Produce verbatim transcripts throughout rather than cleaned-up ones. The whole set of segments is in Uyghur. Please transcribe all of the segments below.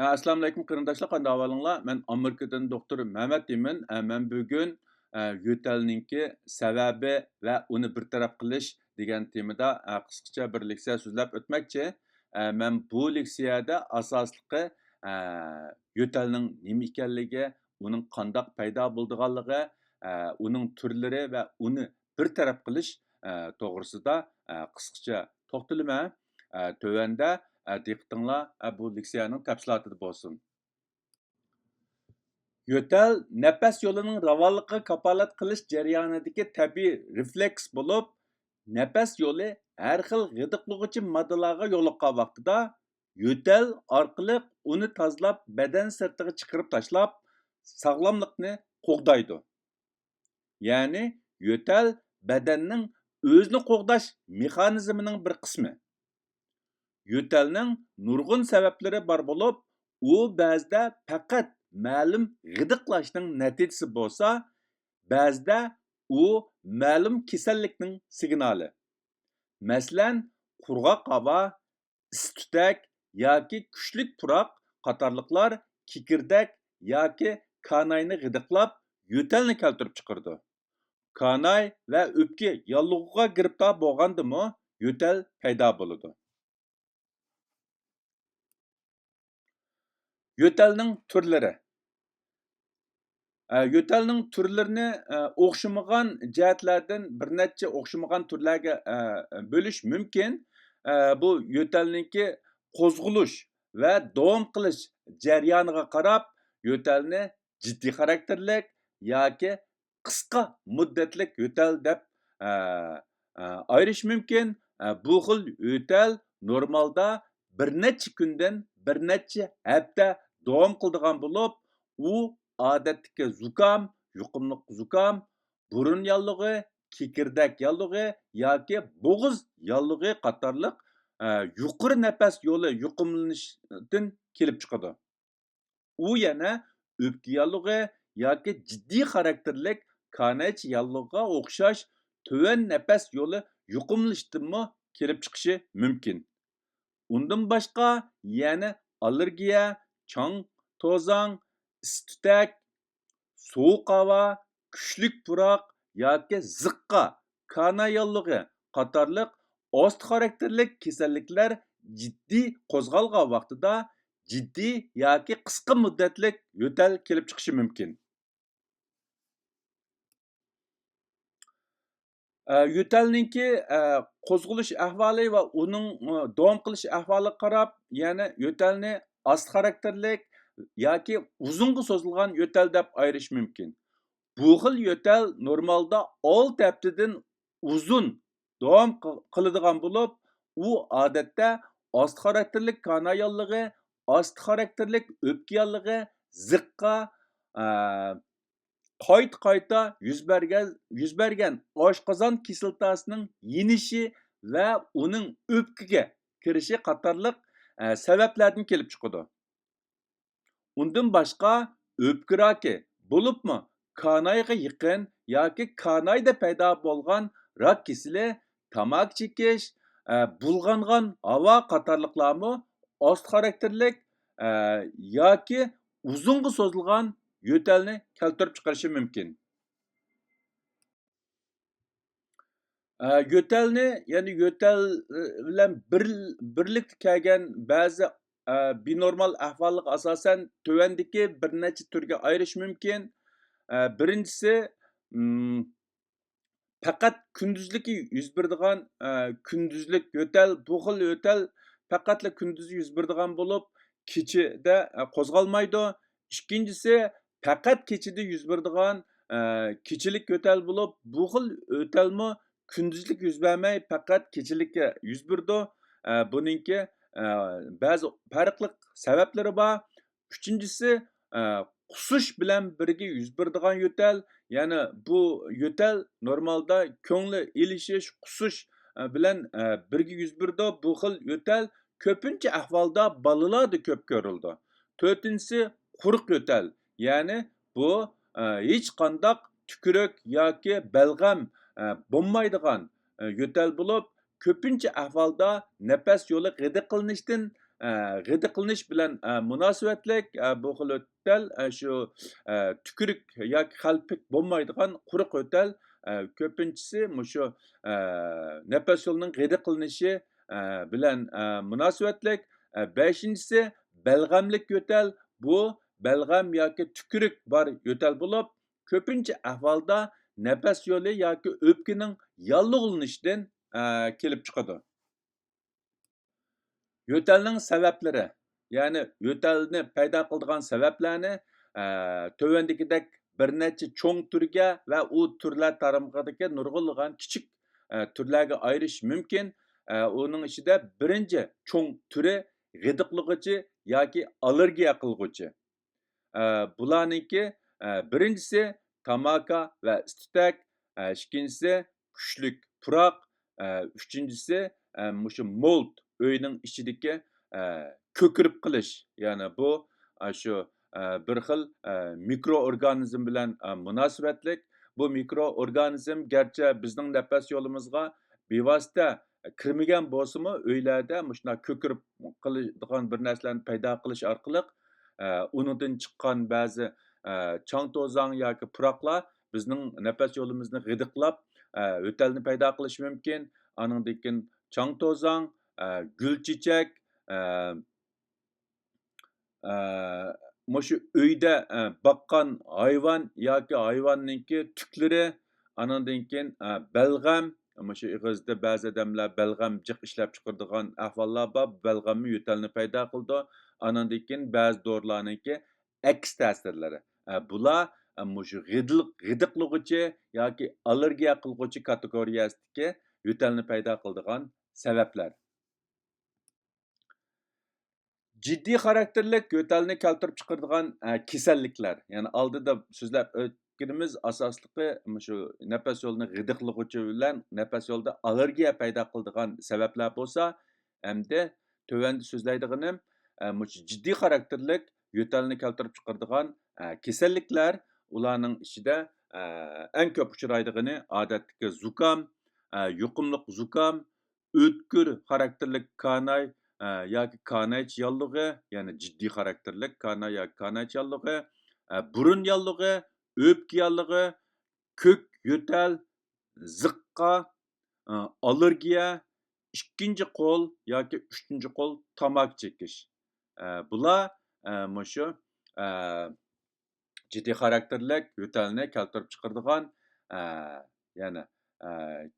ئەسسالامۇئەلەيكۇم قېرىنداشلار، قانداق ئەھۋالىڭلار؟ مەن ئامېرىكىدىن دوختۇر مەمەت ئىمىن. ئە، مەن بۈگۈن، ئە، يۆتەلنىڭكى سەۋەبى ۋە ئۇنى بىر تەرەپ قىلىش دېگەن تېمىدا، ئە، قىسقىچە بىر لېكسىيە سۆزلەپ ئۆتمەكچى. ئە، مەن بۇ لېكسىيەدە ئاساسلىقى، ئە، يۆتەلنىڭ نېمە ئىكەنلىكى، ئۇنىڭ قانداق پەيدا بولىدىغانلىقى، ئە، ئۇنىڭ تۈرلىرى ۋە ئۇنى بىر تەرەپ قىلىش، ئە، توغرىسىدا، ئە، قىسقىچە توختىلىمەن. ئە، تۆۋەندە، ئە، دىققىتىڭلار، ئە، بۇ لېكسىيەنىڭ تەپسىلاتىدا بولسۇن. يۆتەل نەپەس يولىنىڭ راۋانلىقىغا كاپالەت قىلىش جەريانىدىكى تەبىئىي رېفلېكس بولۇپ، نەپەس يولى ھەر خىل غىدىقلىغۇچى ماددىلارغا يولۇققان ۋاقتىدا يۆتەل ئارقىلىق ئۇنى تازىلاپ، بەدەن سىرتىغا چىقىرىپ تاشلاپ، ساغلاملىقنى قوغدايدۇ. يەنى يۆتەل بەدەننىڭ ئۆزىنى قوغداش مېخانىزمىنىڭ بىر قىسمى. يۆتەلنىڭ نۇرغۇن سەۋەبلىرى بار بولۇپ، ئۇ بەزىدە پەقەت مەلۇم غىدىقلاشنىڭ نەتىجىسى بولسا، بەزىدە ئۇ مەلۇم كېسەللىكنىڭ سىگنالى. مەسىلەن، قۇرغاق ھاۋا، ئىس-تۈتەك ياكى كۈچلۈك پۇراق قاتارلىقلار كېكىردەك ياكى كاناينى غىدىقلاپ، يۆتەلنى كەلتۈرۈپ چىقىرىدۇ. كاناي ۋە ئۆپكە ياللۇغىغا گىرىپتار بولغاندىمۇ يۆتەل پەيدا بولىدۇ. يۆتەلنىڭ تۈرلىرى. ئە، يۆتەلنىڭ تۈرلىرىنى، ئە، ئوخشىمىغان جەھەتلەردىن بىر نەچچە ئوخشىمىغان تۈرلەرگە، ئە، بۆلۈش مۇمكىن. ئە، بۇ يۆتەلنىڭكى قوزغىلىش ۋە داۋام قىلىش جەريانىغا قاراپ يۆتەلنى جىددىي خاراكتېرلىك ياكى قىسقا مۇددەتلىك يۆتەل دەپ، ئە، ئە، ئايرىش مۇمكىن. ئە، بۇ خىل يۆتەل نورمالدا بىر نەچچە كۈندىن بىر نەچچە ھەپتە داۋام قىلىدىغان بولۇپ، ئۇ ئادەتتىكى زۇكام، يۇقۇملۇق زۇكام، بۇرۇن ياللۇغى، كېكىردەك ياللۇغى ياكى بوغۇز ياللۇغى قاتارلىق، ئە، يۇقىرى نەپەس يولى يۇقۇملىنىشتىن كېلىپ چىقىدۇ. ئۇ يەنە ئۆپكە ياللۇغى ياكى جىددىي خاراكتېرلىك كانايچە ياللۇغىغا ئوخشاش تۆۋەن نەپەس يولى يۇقۇملىنىشتىنمۇ كېلىپ چىقىشى مۇمكىن. ئۇندىن باشقا يەنە ئاللېرگىيە، چاڭ، توزاڭ، ئىس-تۈتەك، سوغۇق ھاۋا، كۈچلۈك پۇراق ياكى زىققا، كاناي ياللۇغى قاتارلىق ئاستا خاراكتېرلىك كېسەللىكلەر جىددىي قوزغالغان ۋاقتىدا جىددىي ياكى قىسقا مۇددەتلىك يۆتەل كېلىپ چىقىشى مۇمكىن. ئە، يۆتەلنىڭكى، ئە، قوزغىلىش ئەھۋالى ۋە ئۇنىڭ، ئە، داۋام قىلىش ئەھۋالىغا قاراپ، يەنە يۆتەلنى ئاستا خاراكتېرلىك ياكى ئۇزۇنغا سوزۇلغان يۆتەل دەپ ئايرىش مۇمكىن. بۇ خىل يۆتەل نورمالدا ئالتە ھەپتىدىن ئۇزۇن داۋام قىل-، قىلىدىغان بولۇپ، ئۇ ئادەتتە ئاستا خاراكتېرلىك كاناي ياللۇغى، ئاستا خاراكتېرلىك ئۆپكە ياللۇغى، زىققا، ئە، قايتا-قايتا يۈز بەرگەن، يۈز بەرگەن ئاشقازان كىسلاتاسىنىڭ يېنىشى ۋە ئۇنىڭ ئۆپكىگە كىرىشى قاتارلىق، ئە، سەۋەبلەردىن كېلىپ چىقىدۇ. ئۇندىن باشقا، ئۆپكە راكى، بولۇپمۇ كانايغا يېقىن ياكى كانايدا پەيدا بولغان راك كېسىلى، تاماكا چېكىش، ئە، بۇلغانغان ھاۋا قاتارلىقلارمۇ ئاستا خاراكتېرلىك، ئە، ياكى ئۇزۇنغا سوزۇلغان يۆتەلنى كەلتۈرۈپ چىقىرىشى مۇمكىن. ئە، يۆتەلنى، يەنى يۆتەل، ئە، بىلەن بىر، بىرلىكتە كەلگەن بەزى، ئە، بىنورمال ئەھۋاللارغا ئاساسەن تۆۋەندىكى بىر نەچچە تۈرگە ئايرىش مۇمكىن. ئە، بىرىنچىسى، ئىم، پەقەت كۈندۈزلۈكى يۈز بېرىدىغان، ئە، كۈندۈزلۈك يۆتەل. بۇ خىل يۆتەل پەقەتلا كۈندۈز يۈز بېرىدىغان بولۇپ، كېچىدە، ئە، قوزغالمايدۇ. ئىككىنچىسى، پەقەت كېچىدە يۈز بېرىدىغان، ئە، كېچىلىك يۆتەل بولۇپ، بۇ خىل يۆتەلمۇ كۈندۈزلۈك يۈز بەرمەي، پەقەت كېچىلىككە يۈز بېرىدۇ. ئە، بۇنىڭكى، ئە، بەزى پەرقلىق سەۋەبلىرى بار. ئۈچىنچىسى، ئە، قۇسۇش بىلەن بىرگە يۈز بېرىدىغان يۆتەل. يەنى بۇ يۆتەل نورمالدا كۆڭلى ئېلىشىش، قۇسۇش، ئە، بىلەن، ئە، بىرگە يۈز بېرىدۇ. بۇ خىل يۆتەل كۆپىنچە ئەھۋالدا بالىلاردا كۆپ كۆرۈلىدۇ. تۆتىنچىسى، قۇرۇق يۆتەل. يەنى بۇ، ئە، ھېچقانداق تۈكۈرۈك ياكى بەلغەم، ئە، بولمايدىغان، ئە، يۆتەل بولۇپ، كۆپىنچە ئەھۋالدا نەپەس يولى غىدىقلىنىشتىن، ئە، غىدىقلىنىش بىلەن، ئە، مۇناسىۋەتلىك، ئە، بۇ خىل يۆتەل، ئە، شۇ، ئە، تۈكۈرۈك ياكى خەلپىك بولمايدىغان قۇرۇق يۆتەل، ئە، كۆپىنچىسى مۇشۇ، ئە، نەپەس يولىنىڭ غىدىقلىنىشى، ئە، بىلەن، ئە، مۇناسىۋەتلىك. ئە، بەشىنچىسى بەلغەملىك يۆتەل. بۇ بەلغەم ياكى تۈكۈرۈك بار يۆتەل بولۇپ، كۆپىنچە ئەھۋالدا نەپەس يولى ياكى ئۆپكىنىڭ ياللۇغلىنىشىدىن، ئە، كېلىپ چىقىدۇ. يۆتەلنىڭ سەۋەبلىرى، يەنى يۆتەلنى پەيدا قىلىدىغان سەۋەبلەرنى، ئە، تۆۋەندىكىدەك بىر نەچچە چوڭ تۈرگە ۋە ئۇ تۈرلەر تارمىقىدىكى نۇرغۇنلىغان كىچىك، ئە، تۈرلەرگە ئايرىش مۇمكىن. ئە، ئۇنىڭ ئىچىدە بىرىنچى چوڭ تۈرى غىدىقلىغۇچى ياكى ئاللېرگىيە قىلغۇچى. ئە، بۇلارنىڭكى، ئە، بىرىنچىسى تاماكا ۋە ئىس-تۈتەك، ئە، ئىككىنچىسى كۈچلۈك پۇراق، ئە، ئۈچىنچىسى، ئە، مۇشۇ مولت، ئۆينىڭ ئىچىدىكى، ئە، كۆكىرىپ قېلىش. يەنى بۇ، ئە، شۇ، ئە، بىر خىل، ئە، مىكرو ئورگانىزم بىلەن، ئە، مۇناسىۋەتلىك. بۇ مىكرو ئورگانىزم گەرچە بىزنىڭ نەپەس يولىمىزغا بىۋاسىتە كىرمىگەن بولسىمۇ، ئۆيلەردە مۇشۇنداق كۆكىرىپ قىلىدىغان بىر نەرسىلەرنى پەيدا قىلىش ئارقىلىق، ئە، ئۇنىڭدىن چىققان بەزى، ئە، چاڭ توزاڭ ياكى پۇراقلار بىزنىڭ نەپەس يولىمىزنى غىدىقلاپ، ئە، يۆتەلنى پەيدا قىلىشى مۇمكىن. ئانىڭدىن كېيىن چاڭ توزاڭ، ئە، گۈل چېچەك، ئە، ئە، مۇشۇ ئۆيدە، ئە، باققان ھايۋان ياكى ھايۋاننىڭكى تۈكلىرى، ئانىڭدىن كېيىن، ئە، بەلغەم، مۇشۇ ئېغىزدا بەزى ئادەملەر بەلغەم جىق ئىشلەپ چىقىرىدىغان ئەھۋاللار بار، بەلغەممۇ يۆتەلنى پەيدا قىلىدۇ. ئانىڭدىن كېيىن بەزى دورىلارنىڭكى ئەكس تەسىرلىرى. ئە، بۇلار، ئە، مۇشۇ غىدىل-، غىدىقلىغۇچى ياكى ئاللېرگىيە قىلغۇچى كاتېگورىيەسىدىكى يۆتەلنى پەيدا قىلىدىغان سەۋەبلەر. جىددىي خاراكتېرلىك يۆتەلنى كەلتۈرۈپ چىقىرىدىغان، ئە، كېسەللىكلەر. يەنى ئالدىدا سۆزلەپ ئۆتكىنىمىز ئاساسلىقى مۇشۇ نەپەس يولىنى غىدىقلىغۇچى بىلەن نەپەس يولىدا ئاللېرگىيە پەيدا قىلىدىغان سەۋەبلەر بولسا، ئەمدى تۆۋەندە سۆزلەيدىغىنىم، ئە، مۇشۇ جىددىي خاراكتېرلىك يۆتەلنى كەلتۈرۈپ چىقىرىدىغان، ئە، كېسەللىكلەر. ئۇلارنىڭ ئىچىدە، ئە، ئەڭ كۆپ ئۇچرايدىغىنى ئادەتتىكى زۇكام، ئە، يۇقۇملۇق زۇكام، ئۆتكۈر خاراكتېرلىك كاناي، ئە، ياكى كانايچە ياللۇغى، يەنى جىددىي خاراكتېرلىك كاناي ياكى كانايچە ياللۇغى، ئە، بۇرۇن ياللۇغى، ئۆپكە ياللۇغى، كۆك يۆتەل، زىققا، ئە، ئاللېرگىيە، ئىككىنچى قول ياكى ئۈچىنچى قول تاماكا چېكىش. ئە، بۇلار، ئە، مۇشۇ، ئە، جىددىي خاراكتېرلىك يۆتەلنى كەلتۈرۈپ چىقىرىدىغان، ئە، يەنى، ئە،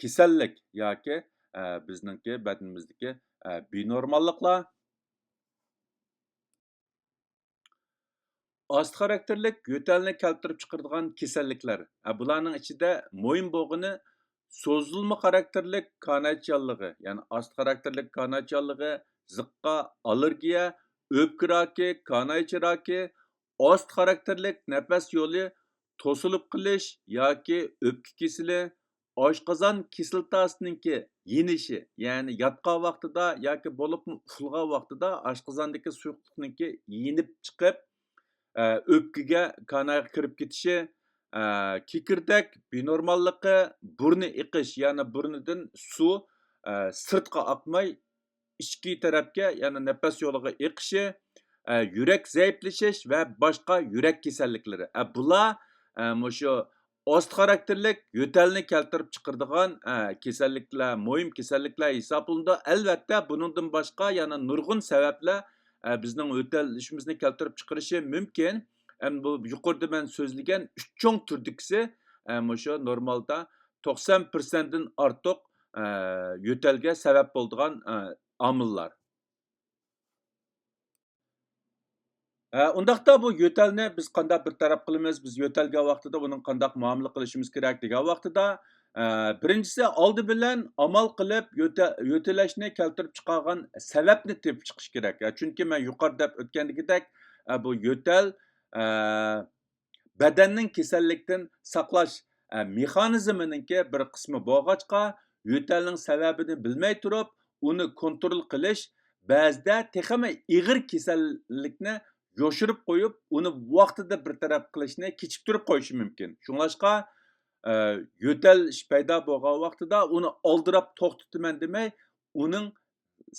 كېسەللىك ياكى، ئە، بىزنىڭكى بەدىنىمىزدىكى، ئە، بىنورماللىقلار. ئاستا خاراكتېرلىك يۆتەلنى كەلتۈرۈپ چىقىرىدىغان كېسەللىكلەر. ئە، بۇلارنىڭ ئىچىدە مۇھىم بولغىنى سوزۇلما خاراكتېرلىك كانايچە ياللۇغى، يەنى ئاستا خاراكتېرلىك كانايچە ياللۇغى، زىققا، ئاللېرگىيە، ئۆپكە راكى، كانايچە راكى، ئاستا خاراكتېرلىك نەپەس يولى توسۇلۇپ قېلىش ياكى ئۆپكە كېسىلى، ئاشقازان كىسلاتاسىنىڭكى يېنىشى، يەنى ياتقان ۋاقتىدا ياكى بولۇپمۇ ئۇخلىغان ۋاقتىدا ئاشقازاندىكى سۇيۇقلۇقنىڭكى يېنىپ چىقىپ، ئە، ئۆپكىگە، كانايغا كىرىپ كېتىشى، ئە، كېكىردەك بىنورماللىقى، بۇرنى ئېقىش، يەنى بۇرنىدىن سۇ، ئە، سىرتقا ئاقماي، ئىچكى تەرەپكە، يەنى نەپەس يولىغا ئېقىشى، ئە، يۈرەك زەئىپلىشىش ۋە باشقا يۈرەك كېسەللىكلىرى. ئە، بۇلار، ئە، مۇشۇ ئاستا خاراكتېرلىك يۆتەلنى كەلتۈرۈپ چىقىرىدىغان، ئە، كېسەللىكلەر، مۇھىم كېسەللىكلەر ھېسابلىنىدۇ. ئەلۋەتتە، بۇنىڭدىن باشقا يەنە نۇرغۇن سەۋەبلەر، ئە، بىزنىڭ يۆتەلىشىمىزنى كەلتۈرۈپ چىقىرىشى مۇمكىن. ئەمدى بۇ يۇقىرىدا مەن سۆزلىگەن ئۈچ چوڭ تۈردىكىسى، ئە، مۇشۇ نورمالدا توقسان پىرسەنتتىن ئارتۇق، ئە، يۆتەلگە سەۋەب بولىدىغان، ئە، ئامىللار. ئە، ئۇنداقتا بۇ يۆتەلنى بىز قانداق بىر تەرەپ قىلىمىز؟ بىز يۆتەلگەن ۋاقتىدا ئۇنىڭ قانداق مۇئامىلە قىلىشىمىز كېرەك دېگەن ۋاقتىدا، ئە، بىرىنچىسى، ئالدى بىلەن ئامال قىلىپ يۆتە-، يۆتىلەشنى كەلتۈرۈپ چىقارغان سەۋەبنى تېپىپ چىقىش كېرەك. ئە، چۈنكى مەن يۇقىرىدا دەپ ئۆتكەندىكىدەك، ئە، بۇ يۆتەل، ئە، بەدەننىڭ كېسەللىكتىن ساقلاش، ئە، مېخانىزمىنىڭكى بىر قىسمى بولغاچقا، يۆتەلنىڭ سەۋەبىنى بىلمەي تۇرۇپ، ئۇنى كونترول قىلىش، بەزىدە تېخىمۇ ئېغىر كېسەللىكنى يوشۇرۇپ قويۇپ، ئۇنى ۋاقتىدا بىر تەرەپ قىلىشنى كېچىكتۈرۈپ قويۇشى مۇمكىن. شۇڭلاشقا، ئە، يۆتەل ئىش پەيدا بولغان ۋاقتىدا ئۇنى ئالدىراپ توختىتىمەن دېمەي، ئۇنىڭ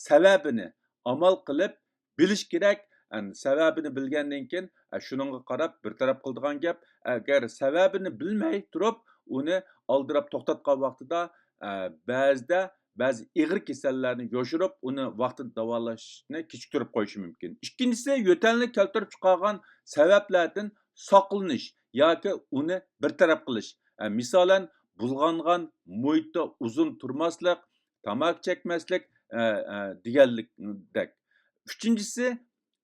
سەۋەبىنى ئامال قىلىپ، بىلىش كېرەك. ئەن سەۋەبىنى بىلگەندىن كېيىن، ئە، شۇنىڭغا قاراپ بىر تەرەپ قىلىدىغان گەپ. ئەگەر سەۋەبىنى بىلمەي تۇرۇپ، ئۇنى ئالدىراپ توختاتقان ۋاقتىدا، ئە، بەزىدە بەزى ئېغىر كېسەللەرنى يوشۇرۇپ، ئۇنى ۋاقتىدا داۋالاشنى كېچىكتۈرۈپ قويۇشى مۇمكىن. ئىككىنچىسى، يۆتەلنى كەلتۈرۈپ چىقارغان سەۋەبلەردىن ساقلىنىش ياكى ئۇنى بىر تەرەپ قىلىش. ئە، مىسالەن، بۇلغانغان مۇھىتتا ئۇزۇن تۇرماسلىق، تاماكا چەكمەسلىك، ئە، ئە، دېگەنلىكدەك. ئۈچىنچىسى،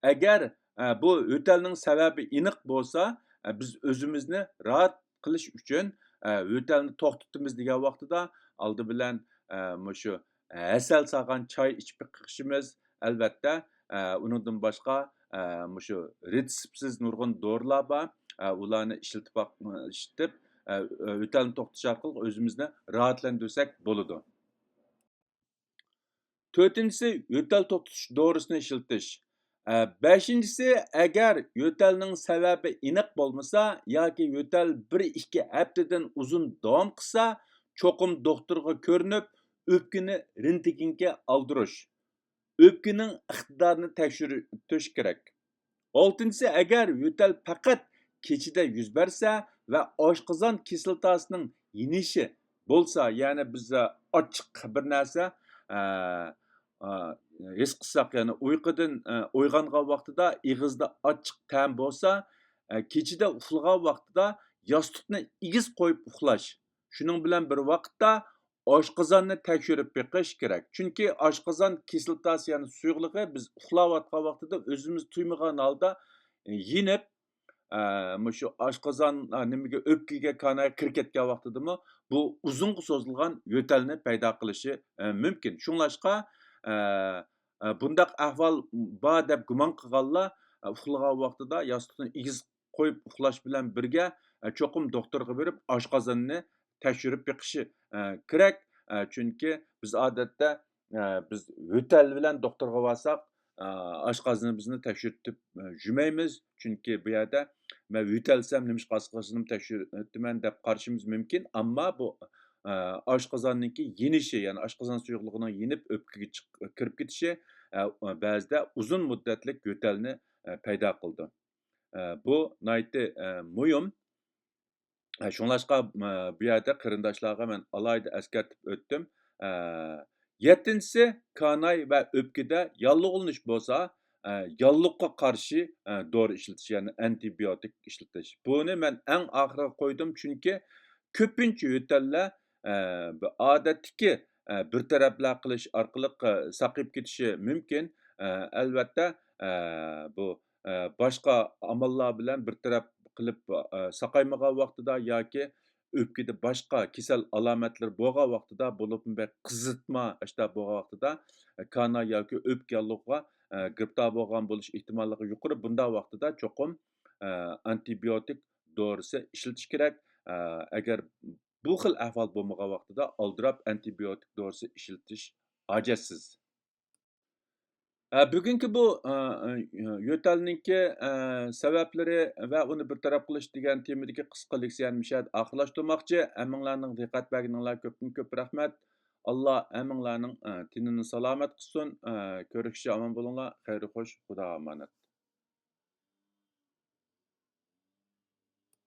ئەگەر، ئە، بۇ يۆتەلنىڭ سەۋەبى ئېنىق بولسا، ئە، بىز ئۆزىمىزنى راھەت قىلىش ئۈچۈن، ئە، يۆتەلنى توختىتىمىز دېگەن ۋاقتىدا، ئالدى بىلەن، ئە، مۇشۇ ھەسەل سالغان چاي ئىچىپ بېقىشىمىز، ئەلۋەتتە، ئە، ئۇنىڭدىن باشقا، ئە، مۇشۇ رېتسېپسىز نۇرغۇن دورىلار بار. ئە، ئۇلارنى ئىشلىتىپ باق-، ئىشلىتىپ، ئە، يۆتەلنى توختىتىش ئارقىلىق ئۆزىمىزنى راھەتلەندۈرسەك بولىدۇ. تۆتىنچىسى، يۆتەل توختىتىش دورىسىنى ئىشلىتىش. ئە، بەشىنچىسى، ئەگەر يۆتەلنىڭ سەۋەبى ئېنىق بولمىسا ياكى يۆتەل بىر ئىككى ھەپتىدىن ئۇزۇن داۋام قىلسا، چوقۇم دوختۇرغا كۆرۈنۈپ، ئۆپكىنى رېنتگېنگە ئالدۇرۇش، ئۆپكىنىڭ ئىقتىدارىنى تەكشۈرتۈش كېرەك. ئالتىنچىسى، ئەگەر يۆتەل پەقەت كېچىدە يۈز بەرسە ۋە ئاشقازان كىسلاتاسىنىڭ يېنىشى بولسا، يەنى بىز، ئە، ئاچچىق بىر نەرسە، ئە، ئە، ھېس قىلساق، يەنى ئۇيقۇدىن، ئە، ئويغانغان ۋاقتىدا ئېغىزدا ئاچچىق تەم بولسا، ئە، كېچىدە ئۇخلىغان ۋاقتىدا ياستۇقنى ئېگىز قويۇپ ئۇخلاش. شۇنىڭ بىلەن بىر ۋاقىتتا ئاشقازاننى تەكشۈرۈپ بېقىش كېرەك. چۈنكى ئاشقازان كىسلاتاسى، يەنى سۇيۇقلۇقى بىز ئۇخلاۋاتقان ۋاقتىدا ئۆزىمىز تۇيمىغان ھالدا، ئە، يېنىپ، ئە، مۇشۇ ئاشقازان، ئە، نېمىگە، ئۆپكىگە، كانايغا كىرىپ كەتكەن ۋاقتىدىمۇ بۇ ئۇزۇنغا سوزۇلغان يۆتەلنى پەيدا قىلىشى، ئە، مۇمكىن. شۇڭلاشقا، ئە، ئە، بۇنداق ئەھۋال بار دەپ گۇمان قىلغانلار، ئە، ئۇخلىغان ۋاقتىدا ياستۇقنى ئېگىز قويۇپ ئۇخلاش بىلەن بىرگە، ئە، چوقۇم دوختۇرغا بېرىپ ئاشقازىنىنى تەكشۈرۈپ بېقىشى، ئە، كېرەك. ئە، چۈنكى بىز ئادەتتە، ئە، بىز يۆتەل بىلەن دوختۇرغا بارساق، ئە، ئاشقازىنىمىزنى تەكشۈرتۈپ، ئە، يۈرمەيمىز. چۈنكى بۇ يەردە مەن يۆتەلسەم، نېمىشقا ئاشقازىنىمنى تەكشۈرتىمەن دەپ قارىشىمىز مۇمكىن. ئەمما بۇ، ئە، ئاشقازاننىڭكى يېنىشى، يەنى ئاشقازان سۇيۇقلۇقىنىڭ يېنىپ ئۆپكىگە چىق-، كىرىپ كېتىشى، ئە، بەزىدە ئۇزۇن مۇددەتلىك يۆتەلنى، ئە، پەيدا قىلىدۇ. ئە، بۇ ناھايىتى، ئە، مۇھىم. ئە، شۇڭلاشقا، ئە، بۇ يەردە قېرىنداشلارغا مەن ئالاھىدە ئەسكەرتىپ ئۆتتۈم. ئە، يەتتىنچىسى، كاناي ۋە ئۆپكىدە ياللۇغلىنىش بولسا، ئە، ياللۇغقا قارشى، ئە، دورا ئىشلىتىش، يەنى ئانتىبىيوتىك ئىشلىتىش. بۇنى مەن ئەڭ ئاخىرىغا قويدۇم، چۈنكى كۆپىنچە يۆتەللەر، ئە، بۇ ئادەتتىكى، ئە، بىر تەرەپلەر قىلىش ئارقىلىق، ئە، ساقىيىپ كېتىشى مۇمكىن. ئە، ئەلۋەتتە، ئە، بۇ ئە، باشقا ئاماللار بىلەن بىر تەرەپ قىلىپ، ئە، ساقايمىغان ۋاقتىدا ياكى ئۆپكىدە باشقا كېسەل ئالامەتلىرى بولغان ۋاقتىدا، بولۇپمۇ بەك قىزىتما ئاشۇنداق بولغان ۋاقتىدا، ئە، كانا ياكى ئۆپكە ياللۇغىغا، ئە، گىرىپتار بولغان بولۇش ئېھتىماللىقى يۇقىرى. بۇنداق ۋاقتىدا چوقۇم، ئە، ئانتىبىيوتىك دورىسى ئىشلىتىش كېرەك. ئە، ئەگەر بۇ خىل ئەھۋال بولمىغان ۋاقتىدا ئالدىراپ ئانتىبىيوتىك دورىسى ئىشلىتىش ھاجەتسىز. ئە، بۈگۈنكى بۇ، ئە، ئە، يۆتەلنىڭكى، ئە، سەۋەبلىرى ۋە ئۇنى بىر تەرەپ قىلىش دېگەن تېمىدىكى قىسقا لېكسىيەنى مۇشۇ يەردە ئاخىرلاشتۇرماقچى. ھەممىڭلارنىڭ دىققەت بەرگىنىڭلار كۆپتىن كۆپ رەھمەت. ئاللا ھەممىڭلارنىڭ، ئە، تېنىنى سالامەت قىلسۇن. ئە، كۆرۈشكىچە ئامان بولۇڭلار. خەير خوش، خۇداغا ئامانەت.